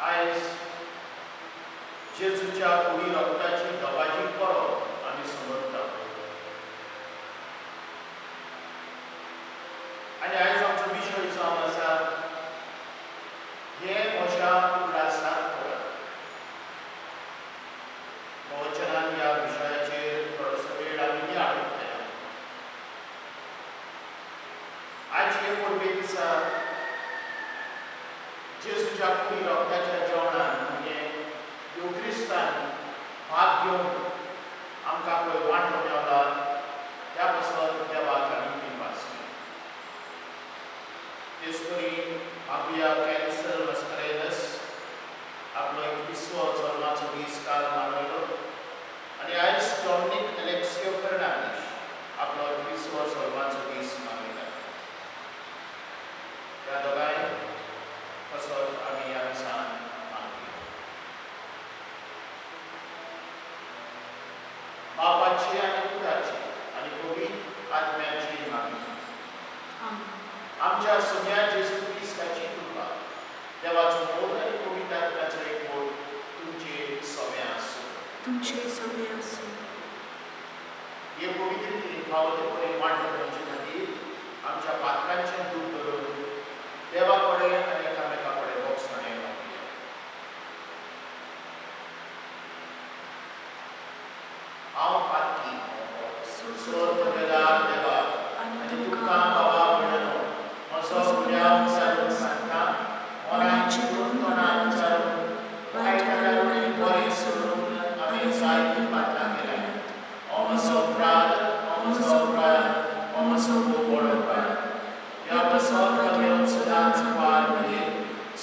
आयज जेजूच्या कुडी रक्ताची दबाजी परब आमी समजता आनी आयज आमचो विशय जावन आसा हे म्हज्या उगडासाक करात. प्रवचनान ह्या विशयाचेर थोडोसो वेळ आमी नियाळ केला. आयज हे परबे दिसा जेजूच्या कुडी रक्ताच्या जेवणान म्हणजे येवक्रिस्तान भाग घेवन आमकां पळय वांटो मेवला त्या पासत देवाक आमी दिनवासया. तेच परी मागुया कॅन्सल मस्करेनस आपलो 21वो जल्माचो दीस काल मनयलो आनी आयज डॉमनीक एलेक्सियो फेर्नांदीश आपलो 21वो जल्माचो दीस मनयता. ह्या दोगांय पासत आमी ह्या मिसान मागया. बापाची आनी पुताची आनी पवित्र आत्म्याची मागणी. आमच्या सोम्या जेजू क्रिस्ताची कृपा, देवाचो मोग आनी पवित्र आत्म्याचो एकवट तुमचे सोमे आसूं. तुमचे सगळे आसूं. हे पवित्र रितीन फावो ते परी वांटो घेवचे खातीर आमच्या पात्रांचें दूख करून देवा कडेन आनी एकामेका कडेन भोगसणें मागया. हांव पातकी सर्व देवा आनी तुमकां बाबा म्हणून म्हजो गुन्यांव विचारून सांगता, मनान चिंतून मनान विचारून वायट घालून आनी बरें सोडून हांवें जायतीं पातकां केल्यांत. हो म्हजो अपराध, हो म्हजो अपराध, हो म्हजो खूब व्हड अपराध. ह्या पासत घेवन सदांच वार मेरेन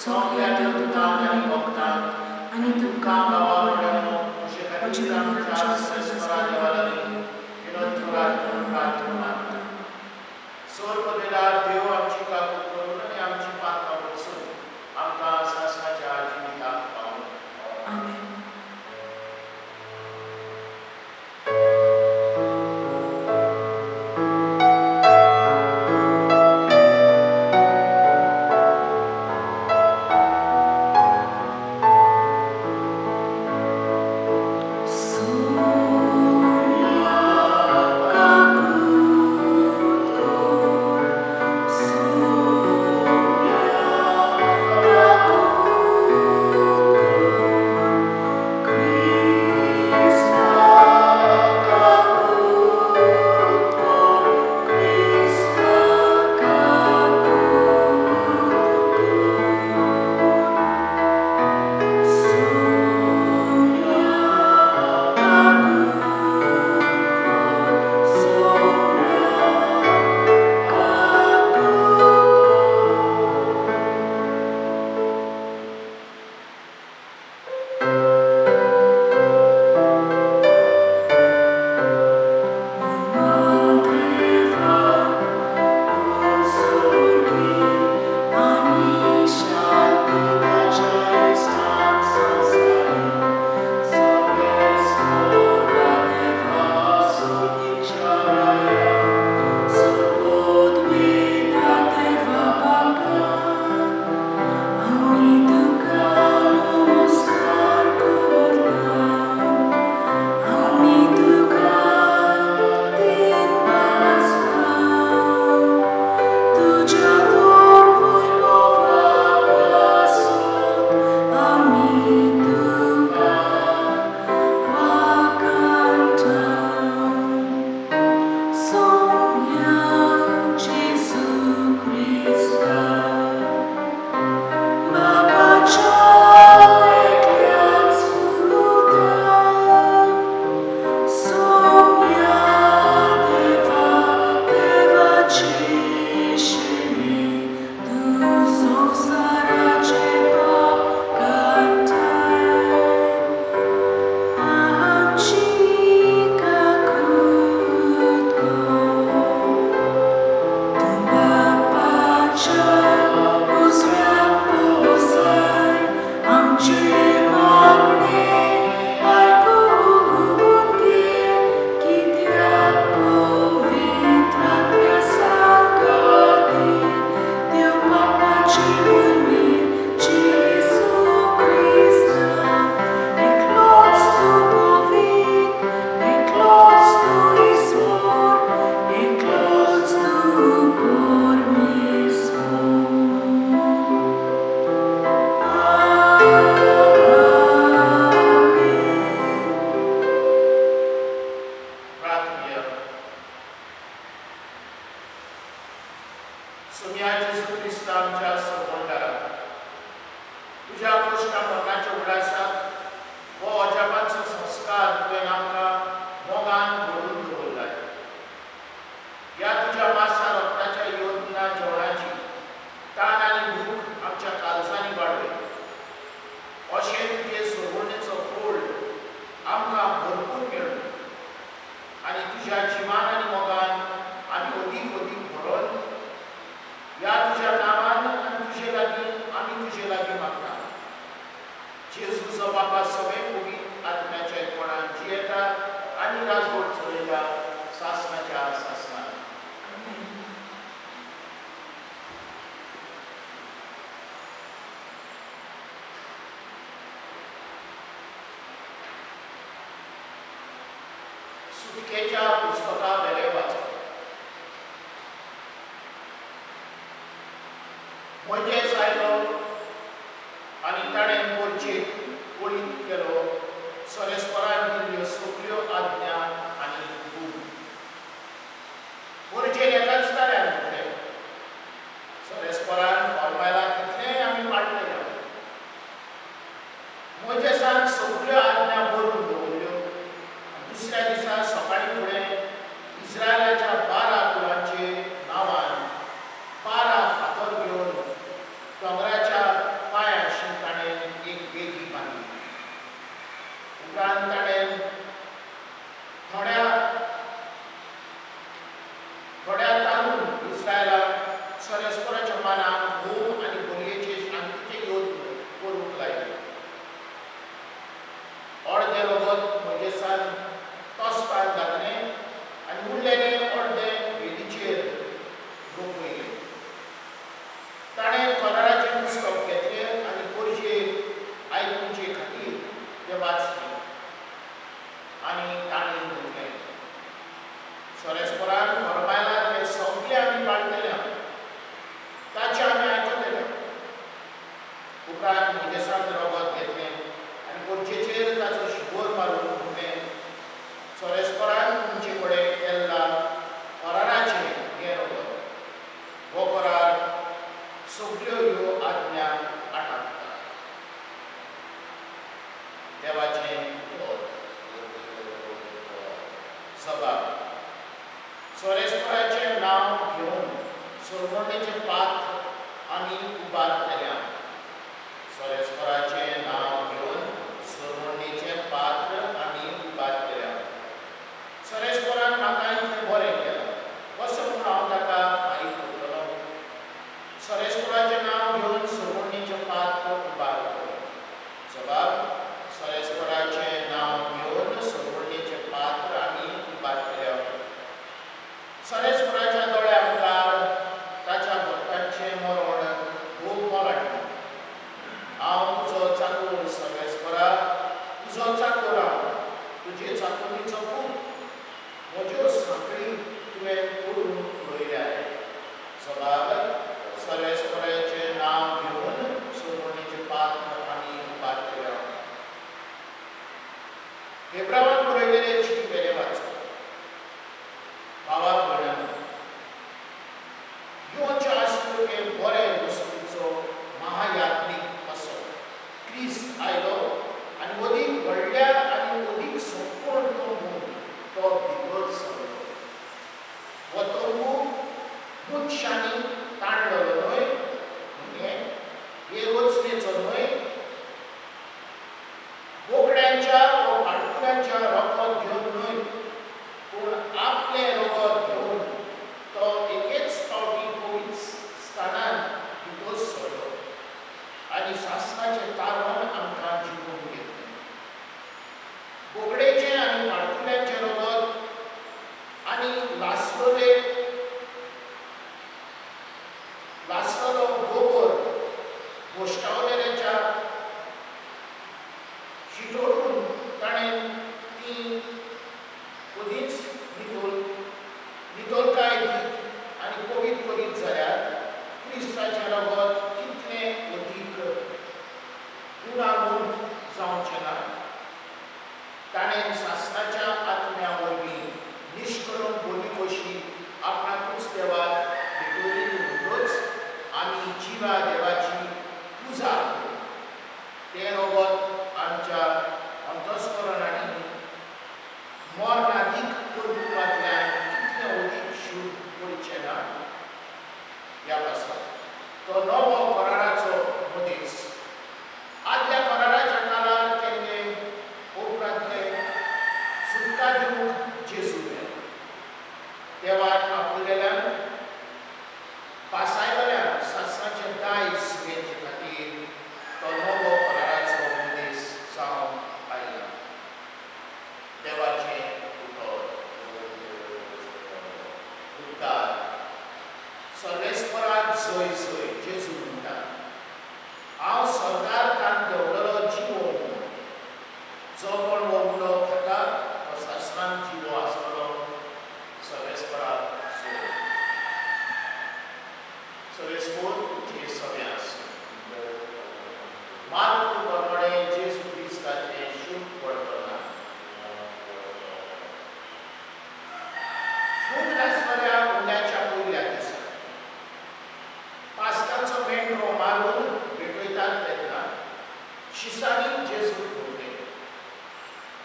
सगळ्या देवदूतांक आनी भक्तांक आनी तुमकां बाबा म्हणून म्हजे खातीर आमच्या सर्वेस्परा देवा लागीं विनंती करून प्रार्थना मागता. सर्व देव आमची काकूत करून आनी आमची पातकां वचून आमकां सासणाच्या जिविताक पावून. आमेन. So क्रुश्टा मरणाच्या उगडासाक हो अजापांचो संस्कार तुवें आमकां मोगान घडोवन दवरला. ह्या तुज्या मासा रक्ताच्या योजना जेवणाची तान आनी भूक आमच्या काळजांनी वाडय. अशें तुजे सोडवणेचो फोड आमकां भरपूर मेळूं आनी तुज्या जिवान आनी मोगान आमी अदीक अदीक भरोन ह्या तुज्या नांवान आनी तुजे लागीं आमी तुजे लागीं मागता. जेजूचो बापा सगळे पवित्र आत्म्याच्या एकपणान जियेता आनी राजवट चलयता सासणाच्या सासणान. आमेन. सुटकेच्या पुस्तका वेलें वाचप. मोयजेस आयलो आनी ताणें मोर्जेक कळीत केलो सरेस्वरान दिल्ल्यो सगल्यो आज्ञा आनी हुकूम. मोर्जेन एकाच ताऱ्यान म्हटलें, सरेस्वरान फॉर्मायला तितलेंय आमी पाळटले. मोयजेसान सगल्यो आज्ञा बरोवन दवरल्यो. दुसऱ्या दिसा सकाळीं फुडें इस्रायलाच्या 12 कुळांचे नांवान 12 फातर घेवन दोंगराच्या पांयाशी ताणें एक वेदी बांदली. उपरांत ताणें थोड्या थोड्या तारून इस्रायलाक सरेस्वराच्या मानान होम आनी बलयेचे शांतीचे यत्न करूंक लायले. अर्दें रगत मोयजेसान तोसपान घातलें आनी उरलेलें अर्दें वेदीचेर रोखयलें. ताणें कराराचें पुस्तक घेतलें आनी पोरजेक आयकुचे खातीर तें वाचलें आनी ताणें म्हटलें, सरेस्वरान फर्मायलां तें सगळें आमी पाळटले, ताचें आमी आयकतले. उपरांत मोयजेसान रगत घेतलें आनी पोरजेचेर ताचो शिगोर मारून म्हटलें, सरेस्वरान तुमचे कडेन केल्ला कराराचें हें रगत. हो करार सगल्यो ह्यो आज्ञा आटापता. देवाचें उतर. सभा. सरेस्वराचें नांव घेवन सोडवणेचें पात्र आमी उबारतल्या. सरेस्वराचें नांव घेवन सोडवणेचें पात्र आमी उबारतल्या. सरेस्वरान म्हाका इतलें बरें केलां, कसो म्हूण हांव ताका फारीक करतलो? सरेस्वराचें नांव घेवन सोडवणेचें पात्र उबारतलो. जबाब, सरेस्वराचें नांव घेवन सोडवणेचें पात्र आमी उबारतल्या. सरेस्वराच्या दोळ्या मुखार ताच्या भक्तांचें मरण खूब मोलाडलें. हांव तुजो चाकोर सर्वेस्वरा, तुजो चाकोर हांव, तुजे चाकोरीचो पूत. म्हज्यो सांखळी तुवें तोडून उडयल्या. जबाब, सर्वेस्वराचें नांव घेवन सोडवणेचें पात्र आमी उबारतल्या. हेब्रावान बरयलेले चिटी वेलें वाचप. भावा भयणांनो, येवच्यो आसल्यो ते बरे वस्तूचो महायात्मीक असो क्रिस्त आयलो आनी अदीक व्हडल्या आनी अदीक संपूर्ण तंबून तो भितर सरलो. हो तंबू मनशांनी ताणलेलो न्हय, म्हणजे हे रचनेचो न्हय, बोकड्यांच्या वा पाडकुल्यांच्या रगत घेवन न्हय, पूण आपलें रगत घेवन तो एकेच फावटी पवित्र स्थानान भितर सरलो आनी सासणाचें तारण आमकां जिखून घेतलें. बोकडेचें आनी पाडकुल्यांचें रगत आनी लासलेलो गोबर गोश्टावलेल्याच्या शिटोडून ताणें ती कदीच नितळकाय दीत आनी पवित्र करीत जाल्यार क्रिस्ताचें रगत कितलें अदीक गुणामूर्त जावचें ना. ताणें तें रगत आमच्या अंतस्करणांनी मरणादीक कर्तुबांतल्यान कितलें अदीक शुद्ध करचें ना. ह्या पासत तो नवो कराराचो मदीस आदल्या कराराच्या काळार केल्ले उपरांतले सुटका दिवंक जेजू मेलो. देवान आपलेल्यान पासायलेल्यान सासणाचें दायज घेवचे खातीर तो नवो कराराचो मदीस जावन आयला. देवाचें उतर. उद्धार सर्वेस्पराक जय जय. जेजू म्हणटा, हांव स्वर्गार थावन देंवलेलो जिवो उंडो. जो कोण हो उंडो खाता तो सासणान जिवो आसतलो. सर्वेस्पराक जय. सर्वेस्पोर तुमचे सगळें आसूं. मार्कू प्रमाणे जेजू क्रिस्ताचें शुभ वर्तमान. फूग नासतल्या उंड्याच्या पयल्या दिसा पास्काचो मेंढरो मारून भेटयतात तेन्ना शिसांनी जेजूक म्हणलें,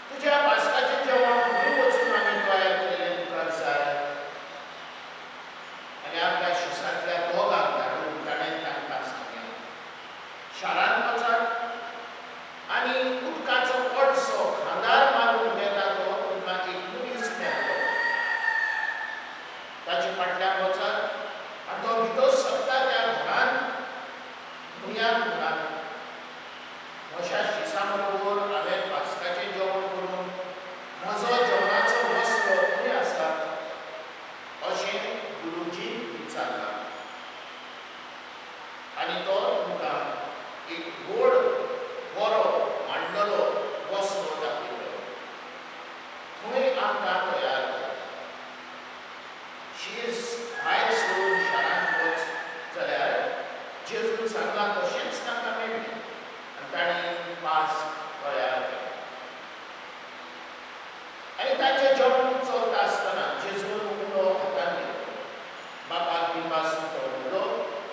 तुज्या पास्काचें जेवण खंय वचून आमी तयार केल्लें तुका जाय? आनी आपल्या शिसांतल्या दोगांक धाडून ताणें तांकां सांगलें, शारांत वचात आनी उदकाचो कळसो खांदार मारून येता तो तुमकां एक मनीस मेळटलो. ताचे फाटल्यान वचात आनी तो भितर सरता त्या घरान बुन्याद म्हणात, म्हज्या शिसां बरोबर हांवें पास्काचें जेवण करून म्हजो जेवणाचो वसलो खंय आसा अशें गुरुजीन विचारलां. आनी तो तुमकां एक व्हड बरो मांडलेलो वसलो दाखयतलो. थंय आमकां तयार कर. शीस भायर सरून शारांत वच जाल्यार जेजून सांगलां तशेंच तांकां मेळ्ळें आनी तांणी पास्क तयार केलें. आनी तांचें जेवण चलता आसतना जेजून उंडो हातान घेतलो, बापाक दिनवासून तो म्हणलो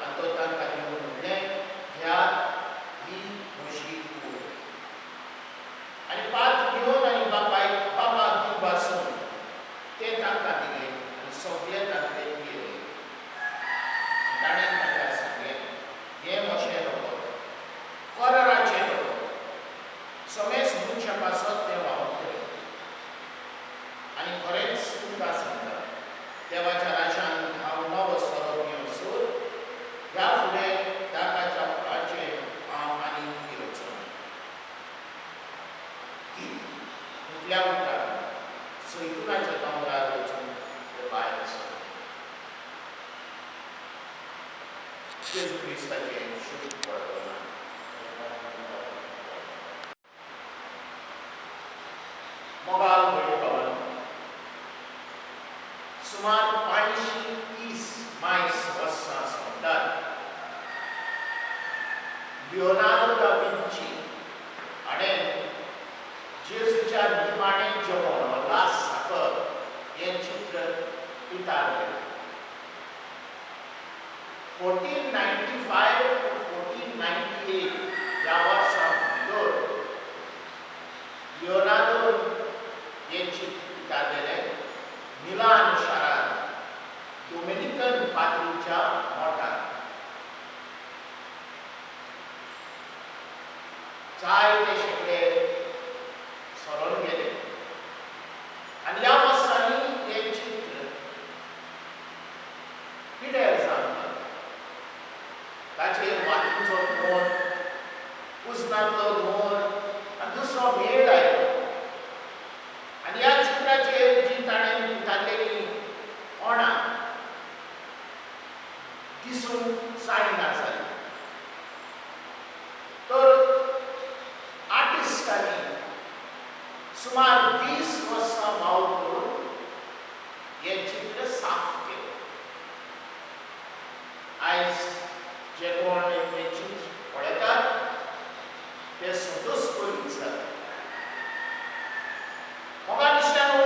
आनी तो तांकां दिवन म्हणलें, घेयात, ही म्हजी कूड. आनी पात्र घेवन आनी बापाक दिनवासून तें तांकां दिलें आनी सगळे तांतले पियेले. ताणें तांकां सांगलें, हें म्हजें रगत, कराराचें रगत, समेस्त मनशां पासत तें व्हांवतलें. आनी खरेंच तुमकां सांगता, देवाच्या राज्यांत हांव नवो सोरो पियोसर ह्या फुडें दाकाच्या फळाचें हांव आनीक पियोचो ना. म्हटल्या उपरांत जैतुनाच्या दोंगरार वचून ते भायर सरले. जेजू क्रिस्ताचें शुभ वर्तमान. मोगाळ भयणी भावांनो, सुमार 530 मायस वर्सां सोंपतात लिओनार्दो दा विंची हाणें जेजूच्या निमाणें जेवण वा लास्ट सपर हें चित्र पितारलें. 1495 to 1498 ह्या वर्सां भितर लिओनार्दो हें चित्र पितारलेलें मिलान शारांत डोमिनिकन पाद्रीच्या मठांत. जायते शेंकडे सरून गेले आनी ह्या वर्सांनी हें चित्र पिड्यार जावन गेलें. ताचेर मातयेचो मोर, उजनांतलो मोर आनी दुसरो मेळ आयलो. आनी ह्या चित्राचेर जी ताणें पितारलेली कोणां दिसूंक जायना जाली. तर आर्टिस्टांनी सुमार 20 वर्सां वावर करून हें चित्र साफ केलें. आयज जे कोण हें चित्र पळयतात ते संतोश करीत जातात. मोगा दिसल्यानो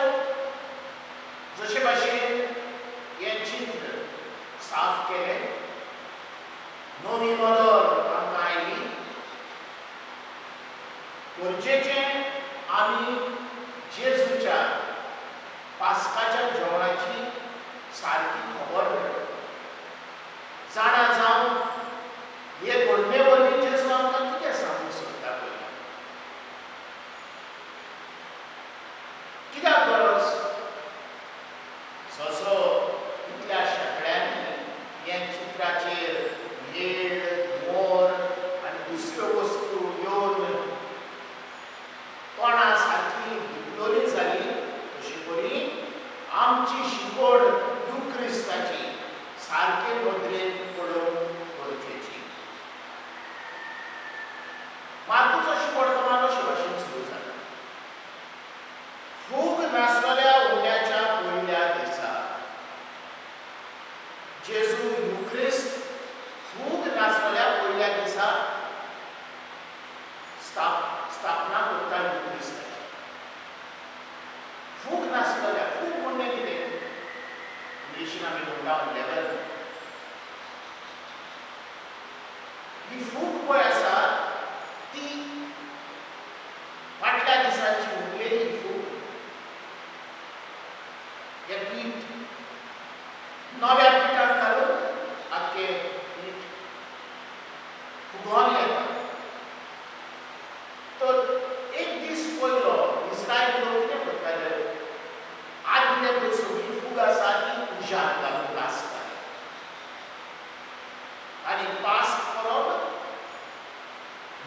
जशे भाशेन हें चित्र साफ केलें, नवी नदर आमकां आयली, गरजेचें आमी जेजूच्या पास्काच्या जेवणाची सारकी खबर मेळटा. जाणा जावन हे घडणे वरवीं जेजू आमकां कितें सांगूंक सोदता पळय. कित्याक गरज? जसो इतल्या शेंकड्यांनी हे चित्राचेर मेळ, मोर आनी दुसऱ्यो वस्तू येवन तोंडा सारकी भितोली जाली, तशी परी आमची शिकवण युक्रिस्ताची सारके नदरेन पळोवंक गरजेची. मार्कुचो शिकवण अशे भाशेन सुरू जाला. फूग नासलेल्या उंड्याच्या पयल्या दिसा जेजू युक्रिस्त फूग नासलेल्या पयल्या दिसा स्थापना करता युक्रिस्ताची. फूग नासलेल्या, फूग म्हणलें कितें? इंग्लिशीन आमी म्हणटा लेवल. ही फूग पळय आसा ती फाटल्या दिसांची उरलेली फूग. हें पीठ नव्या पिठान घालून आख्खें पीठ फुगोवन येता. तर एक दीस पयलो इस्रायल लोक कितें करताले, आदले पळय सगळी फूग आसा ती उज्यांत घालून लासताले आनी पास परब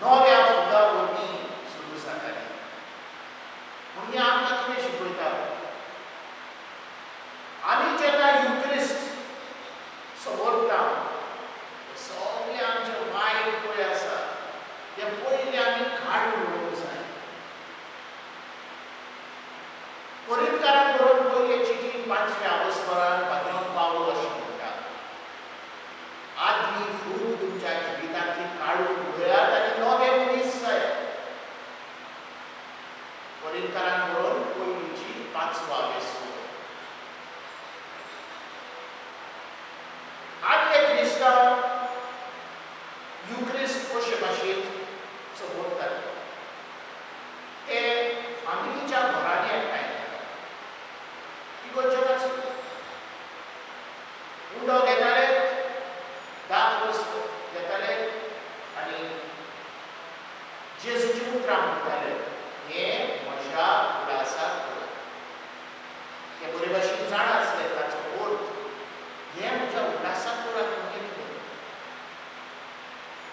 नव्या फुगा वरवीं सुरू जाताली. म्हणून आमकां कितें शिकयता? आमी जेन्ना युक्रिस्त समोरता सगळे आमचे वायट पळय आसा ते पयले आमी काडून उडोवंक जाय. कोरिंतकारांक बरोवन पयले चिटीन 5व्या अवस्वरान पाद्रोन पावलो अशें म्हणटा, आदली फूग तुमच्या जिवितांतली काडून उडयात आनी नवे मनीस जायात. कोरिंतकारांक बरोवन पयलीची 5वो आवेस्वर. आदले क्रिस्तांव युक्रिस्त अशे भाशेन समोरताले. ते फामिलीच्या घरांनी एकठांय जाताले. इगोर्जेक आसलो, उंडो घेताले, दाग वस्त घेताले आनी जेजूची उतरां म्हणटाले, हें म्हज्या उडासाक करात. ते बरे भाशेन जाणा आसले ताचो अर्थ. हें म्हज्या उडासाक करात म्हणजे कितें?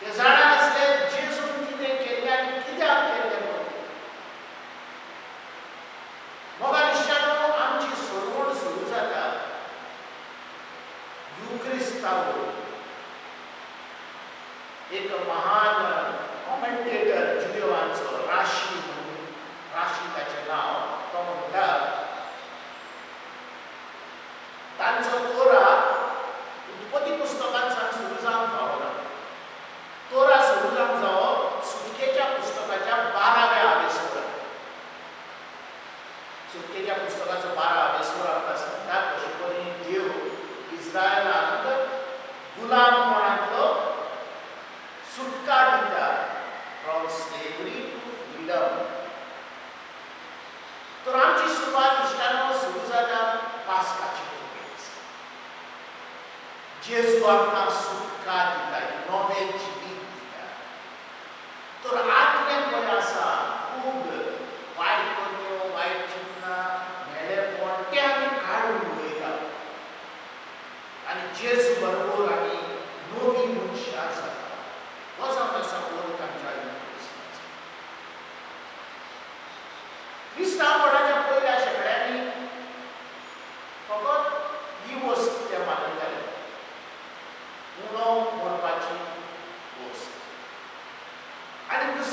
ते जाणा आसले जेजून कितें केल्लें आनी कित्याक केल्लें म्हणून. मोगा इश्टांनो, आमची सोडवण सुरू जाता युक्रिस्ता वरवीं. एक महान कॉमेंटेटर जुदेवांचो राशी म्हणून, राशी ताचें नांव, तो म्हणटा तांचो तोरा उत्पत्ती पुस्तकांत सावन सुरू जावंक फावना. तोरा सुरू जावंक जावो सुटकेच्या पुस्तकाच्या 12व्या आवेस्वरान. सुटकेच्या पुस्तकाचो 12 आवेस्वर आमकां सांगता कशें करून देव इस्रायलाक गुलामपणांतलो सुटका दिता, फ्रॉम स्लेवरी टू फ्रीडम. तर आमची सुरवात इश्टांनो सुरू जाता पास्काचे पुनवे दिसा. जेजू आमकां सुटका दिता, नवें जिवीत दिता. तर आदलें पळय आसा खूब वायट करण्यो, वायट चिंतना, मेलेपण, तें आमी काडून उडयता आनी जेजू बरोबर आमी नवी मनशां जाता. हो जावन आसा अर्थ आमच्या युक्रिस्ताचो. क्रिस्तांवपणाच्या पयल्या शेंकड्यांनी फकत ही वस्त ते मानयताले, उणो मोडपाची वस्त. आनी दुसऱ्या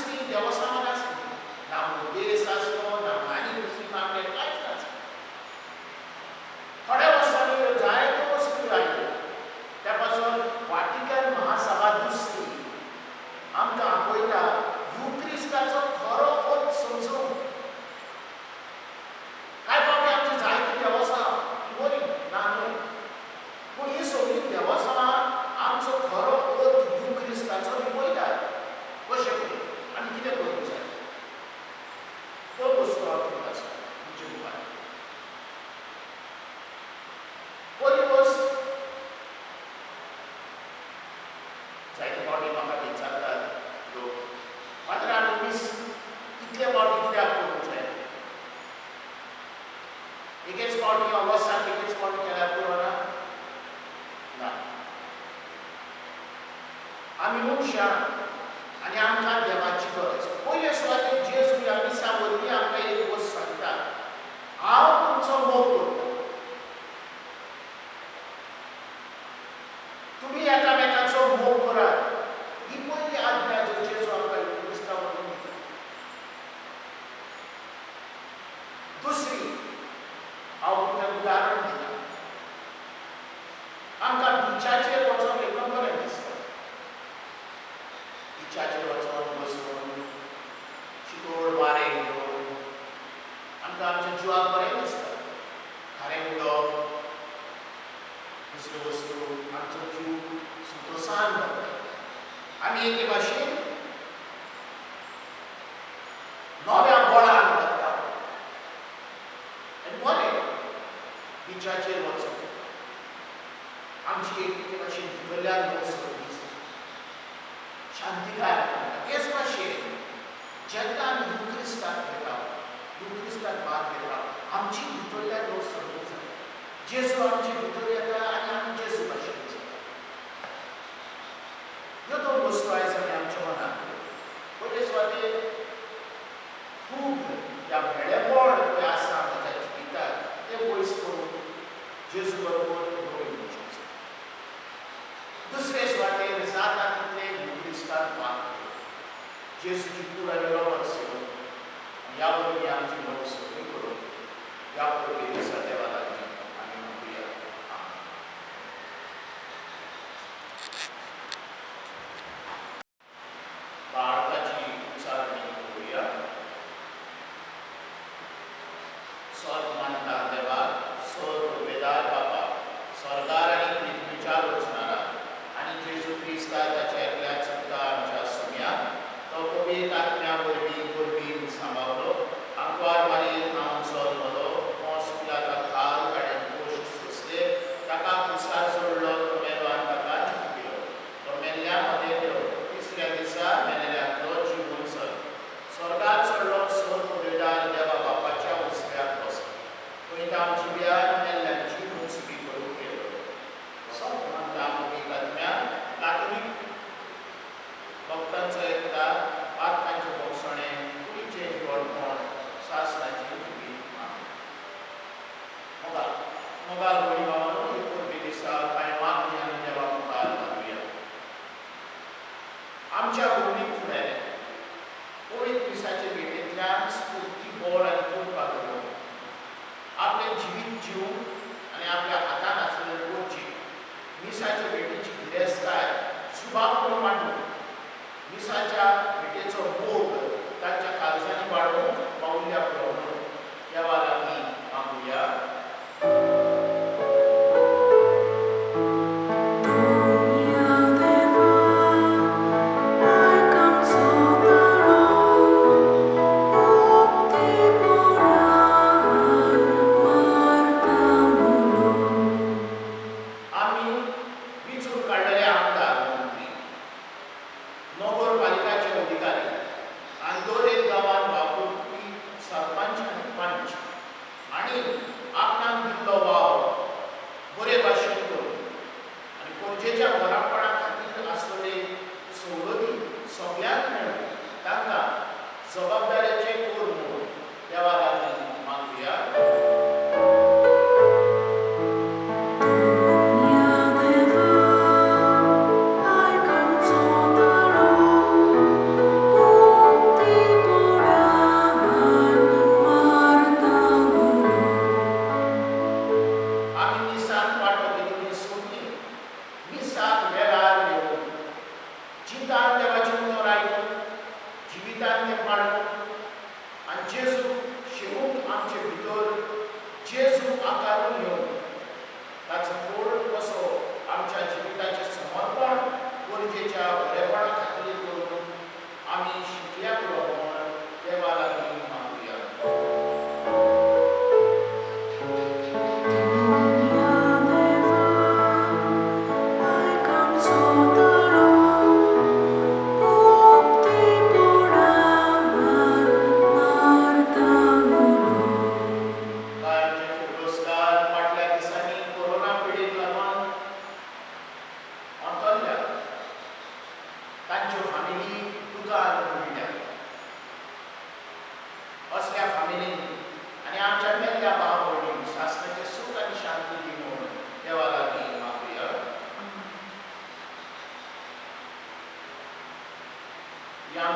मनशां आनी आमकां देवाची गरज. पयले सुवातेर जेजू ह्या मिसा वरवीं आमकां एक वस्त सांगता, हांव तुमचो मोग करता, तुमी एकामेकाचो मोग करात. ही पयली आज्ञा जो जेजू आमकां क्रिस्ता वरवीं दिता. दुसरी, हांव तुमकां उदाहरण दिता. आमकां बिचाचेर वचोंक एकदम बरें दिसता. बिचाचेर वचोन बसून शितोळ वारें घेवन आमकां आमच्या जिवाक बरें दिसता. खारें उदक, दुसऱ्यो वस्तू, आमचो जीव संतोसान जाता. आमी एके भाशेन नव्या बळान वता आनी बरें बिचाचेर वचप आमची एके भाशेन भितरल्यान नवसर दिसता, शांतिकाय मेळटा. तेच भाशेन जेन्ना आमी युक्रिस्ताक घेता, युक्रिस्ताक भाग घेता, आमची भितरल्यान नवसर जाता. जेजू आमचे भितर येता आनी आमी जेजू भाशेन जाता. ह्यो दोन वस्तू आयज आमी आमच्या मनांत पयले सुवातेर खूब ह्या म्हेळेपण पळय आसा म्हज्या जिवितांत तें पयस करून जेजू बरोबर नवी मनशां. दुसरे सुवातेर जाता तितलें युक्रिस्ताक भाग घेवन जेजूची कूड आनी रगत सेवन ह्या वरवीं आमची नवसरणी करून ह्या परबे दिसा देवा लागीं आमी म्हणुया आमेन. भारताची उच्चारणी करुया. स्वर्ग मानता देवाक, स्वर्ग रुपेदार बापा, स्वर्गार आनी पृथ्वीच्या रचणारा आनी जेजू क्रिस्ता ताच्या एकल्या चुकता आमच्या सुम्या, तो पवित्र आत्म्या वरवीं गर्भीन सांबावलो, आंकवार मारयेन हांव जल्मलो, पोंस पिलाता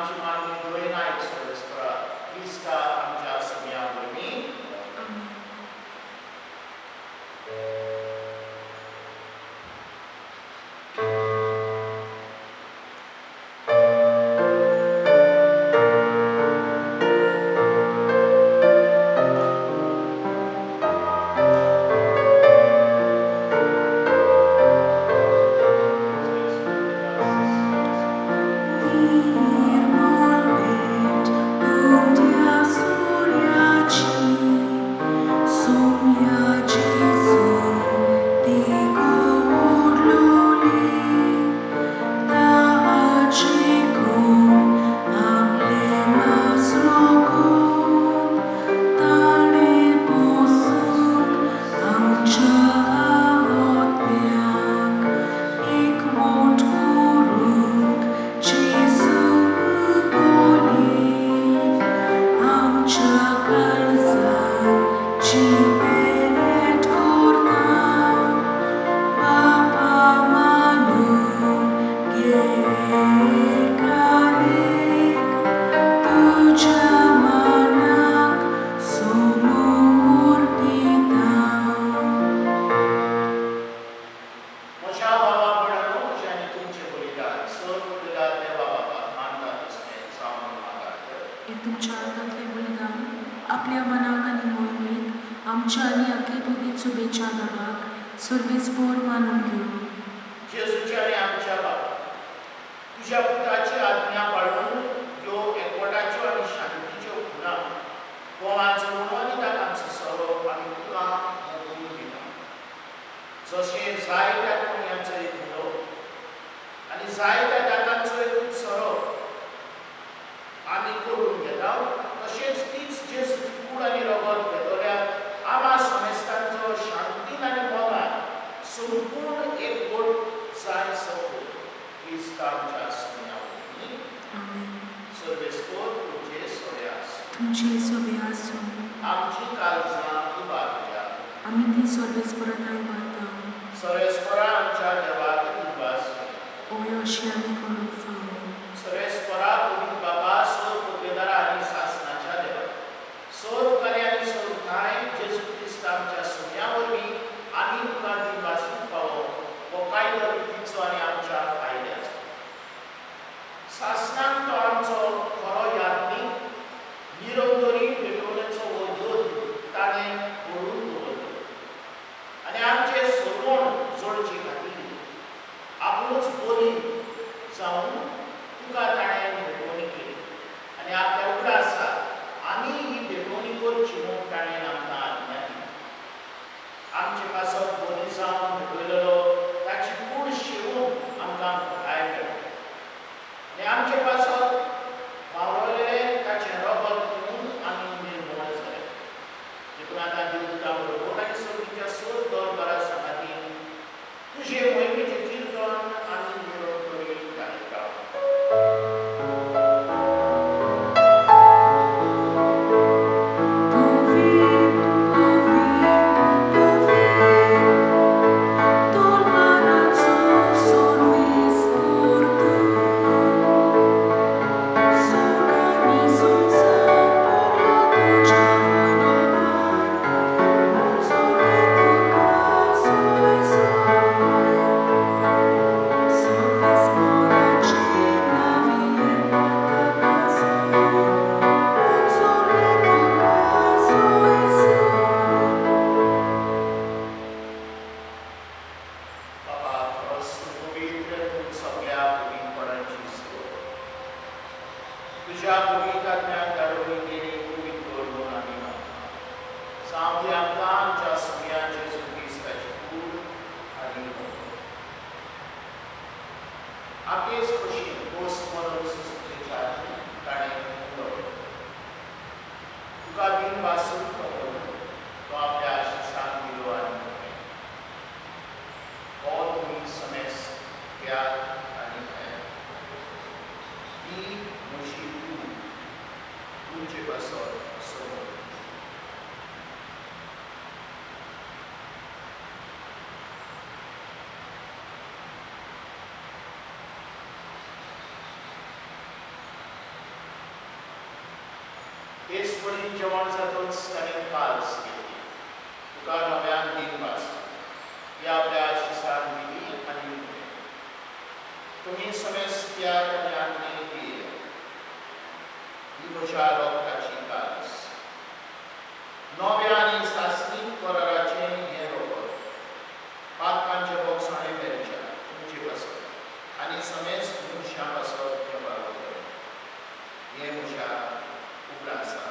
आमची मागणी दोयना एक सर्वेस्परा क्रिस्ता आमच्या सोम्या वरवीं. आमेन. म्हज्या बाबा भयणांनो, म्हजें आनी तुमचें बलिदान सर्व देवा बाबा मानता तसलें जावन मागात. हे तुमच्या हातांतलें बलिदान आपल्या मनाक आनी मोहिमेक आमच्या आनी अखे भोगीत शुभेच्छा देवाक सर्वेस्पोर मानून घेवं. जेजूच्या आनी आमच्या बाबा, तुज्या पुताची आज्ञा पाळून ह्यो एकवटाच्यो आनी शांतीच्यो खुणा गोवाचो उणो आनी ताकांचो सरो आमी तुका मोगून दिता. जशें जायत्या कुणयांचो एक उलो आनी जायत्या दातांचो एक सरो आमी करून घेता, तशेंच तीच जेजूची कूड आनी रगत घेतल्या आमा समेस्तांचो शांतीन आनी मोगान संपूर्ण एकवट जाय सकून क्रिस्त आमच्या सोम्या वरवीं. आमेन. सर्वेस्पोर तुमचे सोरे आसूं. तुमची सोबे आसूं. आमची काळजां उबारया. आमी ती सर्वेस्पराक उबारता. सर्वेस्परा आमच्या देवाक दिनवास. ओय अशी आमी करूंक फावो. सर्वेस्परा पवित्र बाबा, सर्व पदवेदारा आनी सासनाच्या देवा, सर्व कार्य आनी सर्व ठांय जेजू क्रिस्त आमच्या सोम्या वरवीं आमी तुका दिनवासूंक फावो हो कायदो रितीचो आनी आमच्या फायद्याचो. सासनाक तो आमचो खरो याज्ञीक निरंतरी पेटोवणेचो हो योद्ध ताणें घडोवन दवरलो आनी आमचें सर्वण जोडचे खातीर आपुणूच बोली जावन तुका ताणें भेटवणी केली आनी आपल्या उगडासाक आमी ही भेटवणी करची म्हूण ताणें आमकां आज्ञा दिली. आमचे पासत बोली जावन भेटयलेलो ताची कूड शेवून आमकां घटाय मेळटा आनी आमचे पासत वावरलेलें ताचें रगत पिवन आमी निर्मूळ जाले. देखून आतां देवदूता बरोबर आनी सर्गीच्या सर्व दरबारा सांगातीन तुजे मोहिमेचें कीर्तन आमी निरंतरी गायता. बाबा, खरोच तूं पवित्र, तूं सगळ्या पवित्रपणाची स्रोत. तुज्या पवित्र आत्म्याक धाडून देणी पवित्र कर म्हूण आमी मागता. जावं दी आमकां आमच्या सोम्या जेजू क्रिस्ताची कूड आनी रगत. आपलेच खोशयेन खोस मरून सुसुकेच्या ताणें उडयलो. तुका दिनवासून तो पडलो, तो आपल्या शिसांक दिलो आनी म्हळें, हो तुमी समेस्त घेयात आनी खायात. ही म्हजी कूड तुमचे पासत समर्पित. जेवण जातूच ताणें काल्स घेतली, तुका नव्यान दिनवास ह्या आपल्या आशिसान दिली आनी म्हणलें, तुमी समेस्त पियात आनी आनी पिये, ही म्हज्या रगताची काल्स, नव्या आनी सासणीक कराराचें हें रगत, पातकांचे बोगसाणे मेळच्या तुमचे पासत आनी समेस्त मनशां पासत हें बरोबर, हें म्हज्या उगडासा.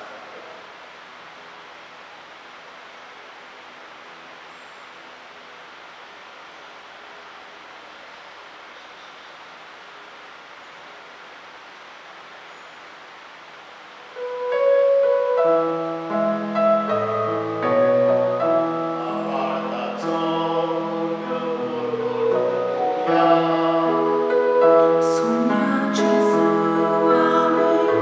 Sonia Gesù ami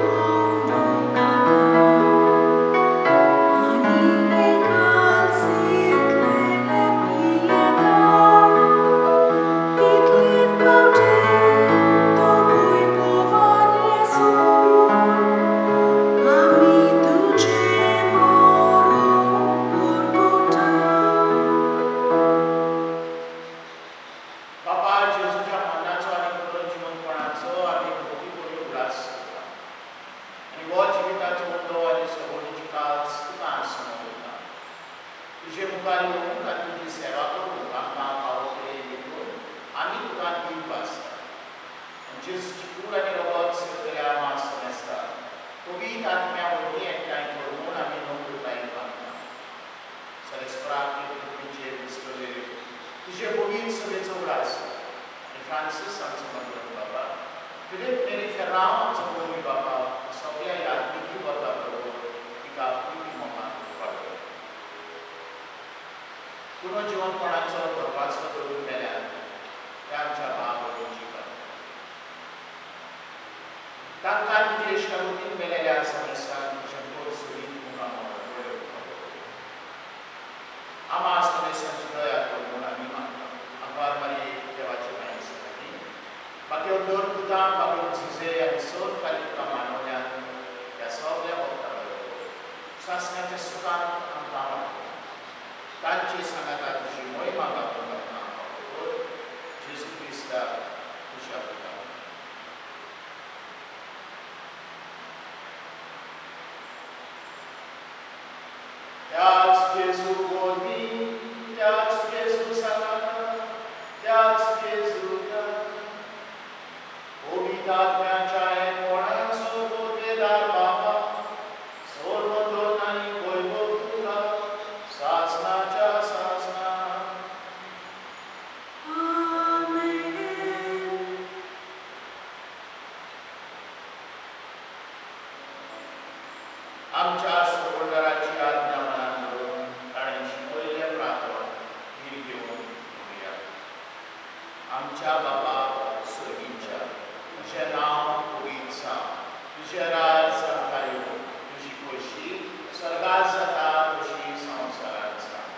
बाबा जेजूच्या मरणाचो आनी पुनर्जिवनपणाचो आमी भक्ती करून उगडास करता आनी हो जिविताचो उदो आनी सगळीची कास तुका आसनो करता. तुजे मुखार येवंक आनी तुजी सेवा करूंक आमकां फावो केलें देखून आमी तुका दिनवासता. आनी जेजूची कूड आनी रगत सगल्या मास समेस्ता पवित्र आत्म्या वरवीं एकठांय करून आमी नम्रतायेन मागता. सरेस्पराक पृथ्वीचेर दिसतले तुजे पवित्र सभेचो उगडास आनी फ्रांसीस आमचो मदन बाबा, फिलीप नेरी फेर्रांव आमचो मोगी बाबा, सगळ्या यादविकी वर्गा बरोबर तिका प्रिती मोगान वाडय. पुनर्जिवनपणाचो दरवाजो धरून मेल्यार त्या आमच्या भाव भयणींची कथा, तांकां तुजे इश्टागतीन मेलेल्या समेस्तांक तुज्या सोडीत मुखामळ पळय. आमा समेस्तांची दया कर म्हूण आमी मागता. आभार मारी देवाची माया सगळ्यांनी बाकी दोन पुतां, बाकी झुजे आनी सोद खाली तुका मानवल्यान ह्या सगळ्या भक्तां बरोबर सासण्याच्या सुखान आमकां वाडटा. तांचे सांगाता तुजी मोहिमा गावूंक आमकां फावो कर. जेजू क्रिस्ता तुज्या पुता. त्याच जेजू वरवीं, त्याच जेजू सांगाता, त्याच जेजूच्या पवित्र आत्म्याच्या एकपणाचो बोधेदार बाबा, सर्वोत्तम आनी वैभव तुका सासणाच्या सासणा. आमेन. आमच्या सर्वोदराची आज्ञा मनान धरून ताणें शिकयल्लें प्रार्थना धीर घेवन म्हणुया. आमच्या बाबा सर्गीच्या, तुजें नांव पवित्र जावं, तुजें राज आमकां येवं, तुजी खोशी स्वर्गात जाता तशी संवसारांत जावं.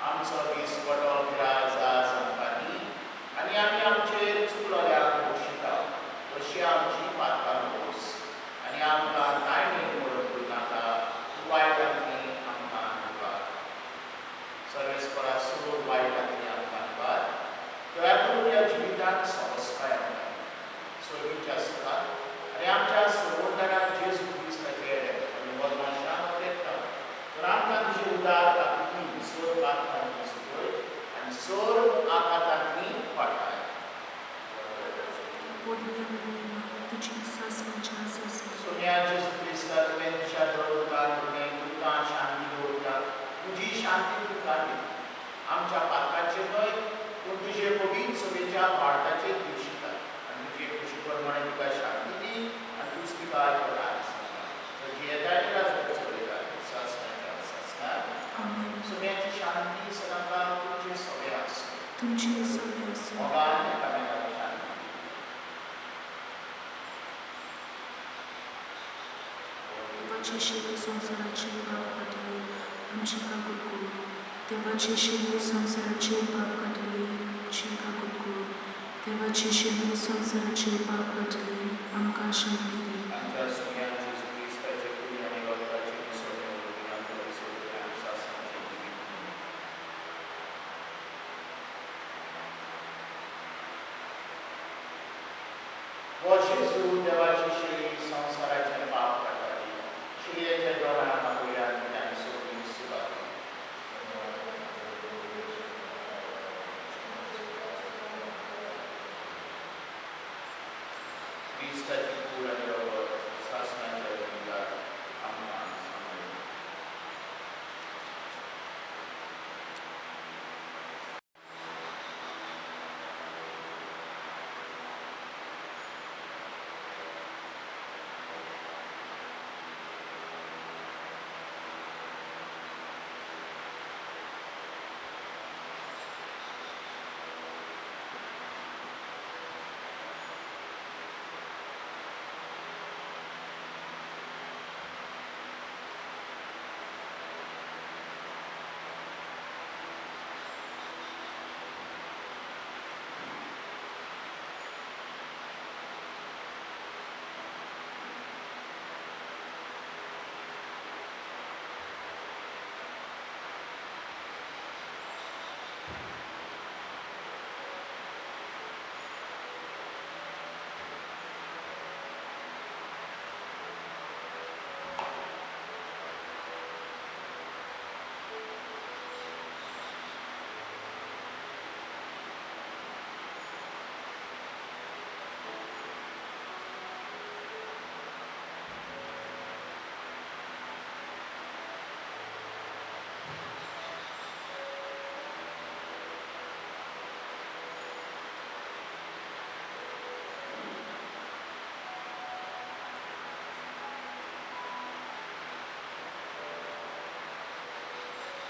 आमचो दीसपटो गिराज आज आमकां दी आनी आमी आमचेर चुकलोल्यांक बक्षिता तशी आमची पातकां बोस आनी आमकां ताळणी मोडून नाका, वायटांतली आमकां निवार. सर्वेस्परा सोड वायटांतली आमकां निवार, दया करून ह्या जिवितांत समजकाय आमकां सर्गीच्या सुखात आनी आमच्या सर्वोत्तराक जेजू क्रिस्ताचे आनी मरणाशान येता तर आमकां तुजे उदार ताकदीन सोर पातकांतली सुखय आनी सोर आघातांतली वाटाय. पोटव्या मोहिमा तुजी सासणाच्या सासणा. सोन्या जेजू क्रिस्ता, तुवें तुज्या दवरता तुवें तुमकां शांती दवरता, तुजी शांती तुमकां दिता. आमच्या पातकांचेर न्हय पूण तुजे पवित्र सभेच्या भारताचेर दिवशिता आनी तुजे खुशी प्रमाणे तुका शांती दी आनी तूच तुका राज जियेता आनी राज चलयता सासणाच्या सासणाक. आमेन. सोन्याची शांती सदांकाळ तुमचे सगळे आसूं. तुमची सगळे आसूं. मोगान एकामेकाक शांती. देवाचे शिवे संवसाराचे पाप काडटले आमची काकूत कर. देवाचे शिवे संवसाराचे पाप काडटले आमची काकूत कर. देवाचे शिवे संवसाराचे पाप काडटले आमकां शांती दी. आमच्या सोन्या जेजू क्रिस्ताचे कुडी आनी रगताचे विसरणे हो जेजू देवाची शेळी संवसाराचें पाप काडटाली. शेळयेच्या जेवणाक आपयल्यान ताणें सोंपी सुरवात केली. क्रिस्ताची कूड आनी रगत सासणाच्या जिविताक आमकां सांबाळ्ळें.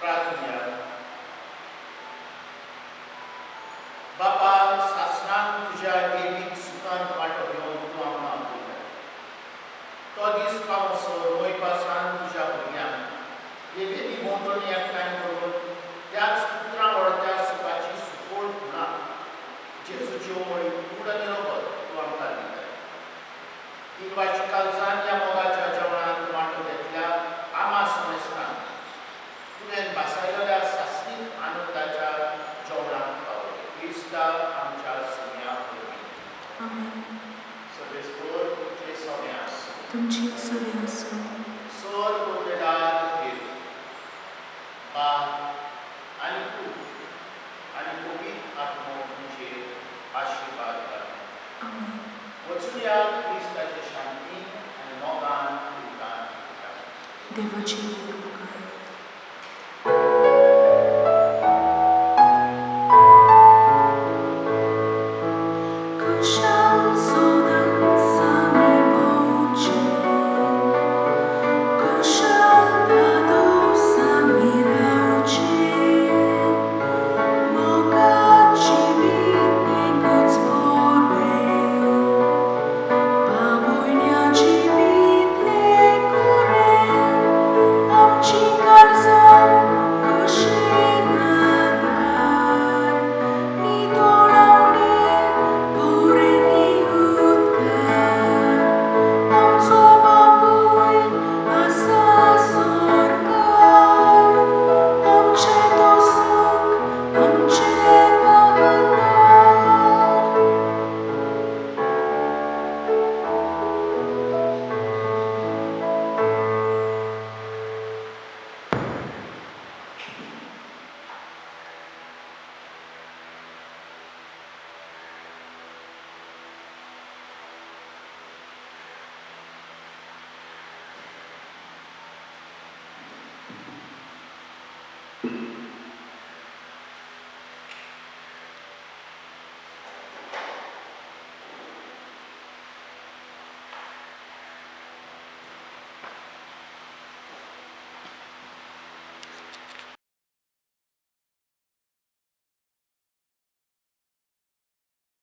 प्रार्थना. बापा, सासणान तुज्या देवीक सुखान वांटो घेवन तूं आमकां आपयता. तो दीस पावसो मोयपासान तुज्या भुरग्यांक देवेली भोंवतणी एकठांय करून त्याच पुत्रां व्हडत्या सुखाची सुकोळ खुणा जेजूच्यो मळी कूड आनी रगत तूं आमकां दिता. दिनवाशी कालसान ह्या मोगाच्या जेवणांत वांटो घेतल्या आमा समेस्तांक तुवें भासायलेल्या सासणीक आनंदाच्या जेवणाक पावले. क्रिस्ता आमच्या सम्या वरवीं. आमेन. सदस्योर तुमचे समे आसूं. तुमची सवे आसूं. सर कोटेदार देव बाप आनी पूत आनी पवित्र आत्मो तुमचेर आशिर्वाद घालूं. आमेन. वचुया क्रिस्ताचे शांती आनी मोगान तुमकां. देवाची.